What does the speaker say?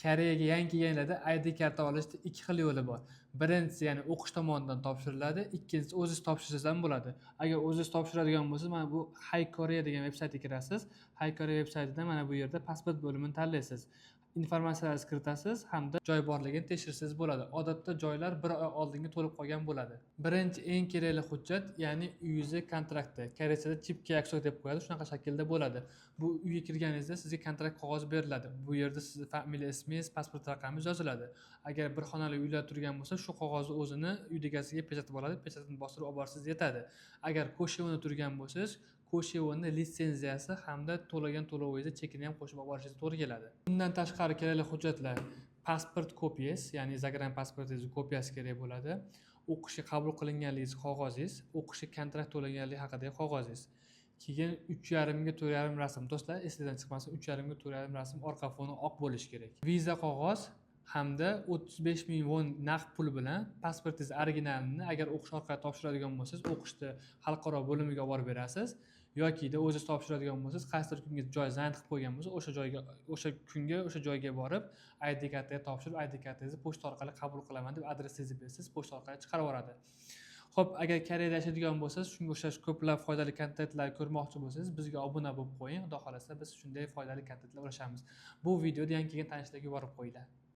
Koreyaga yangi kelganlarda ID karta olishda ikki xil yo'li bor. Birinchisi, ya'ni o'qish tomonidan topshiriladi, ikkinchisi o'zingiz topshirsangiz ham bo'ladi. Agar o'zingiz topshiradigan bo'lsangiz, mana bu Hi Korea degan veb saytga kirasiz. Hi Korea veb saytida mana bu yerda pasport bo'limini tanlaysiz. Informatsiyalarni kiritasiz hamda joy borligini tekshirsangiz bo'ladi. Odatda joylar bir oy oldinga to'lib qolgan bo'ladi. Birinchi eng kerakli hujjat, ya'ni uyingizni kontrakti. Koreychada "집 계약서" deb qo'yadi, shunaqa shaklda bo'ladi. Bu uyga kirganingizda sizga kontrakt qog'ozi beriladi. Bu yerda sizni familiya, ismingiz, pasport raqamingiz yoziladi. Agar bir xonali uylar turgan bo'lsa, shu qog'ozni o'zini uy egasiga pechatib oladi, pechatini bostirib olib borsangiz yetadi. Agar koshivoni turgan bo'lsangiz, koshivoni litsenziyasi hamda to'lagan to'lovingizni chekini ham qo'shib olib borishingiz to'g'ri keladi. Undan tashqari kerakli hujjatlar: pasport kopiyasi, ya'ni загран pasportingizni kopiyasi kerak bo'ladi. O'qishga qabul qilinganligingiz qog'ozingiz, o'qishga kontrakt to'langanligi haqidagi qog'ozingiz. Keyin 3,5 ga 4,5 rasm. Do'stlar, esingizdan chiqmasin, 3,5 ga 4,5 rasm, orqa foni oq bo'lishi kerak. Viza qog'oz hamda 35 000 von naqd pul bilan pasportingiz originalini, agar o'qish orqali topshiradigan bo'lsangiz, o'qishni xalqaro bo'limiga olib borib berasiz yokida o'zingiz topshiradigan bo'lsangiz, qaysidir kunga joy занят qilib qo'ygan bo'lsa, o'sha joyga, o'sha kunga, o'sha joyga borib, ID kartaga topshirib, ID kartangizni pochta orqali qabul qilaman deb adresingizni bersangiz, pochta orqali chiqarib yuboradi. Xo'p, agar Koreyada yashaydigan bo'lsangiz, shunga o'xshash ko'plab foydali kontentlar ko'rmoqchi bo'lsangiz, bizga obuna bo'lib qo'ying. Xudo xohlasa, biz shunday foydali kontentlar ulashamiz. Bu videoni yangi kelgan tanishlarga yuborib qo'yinglar.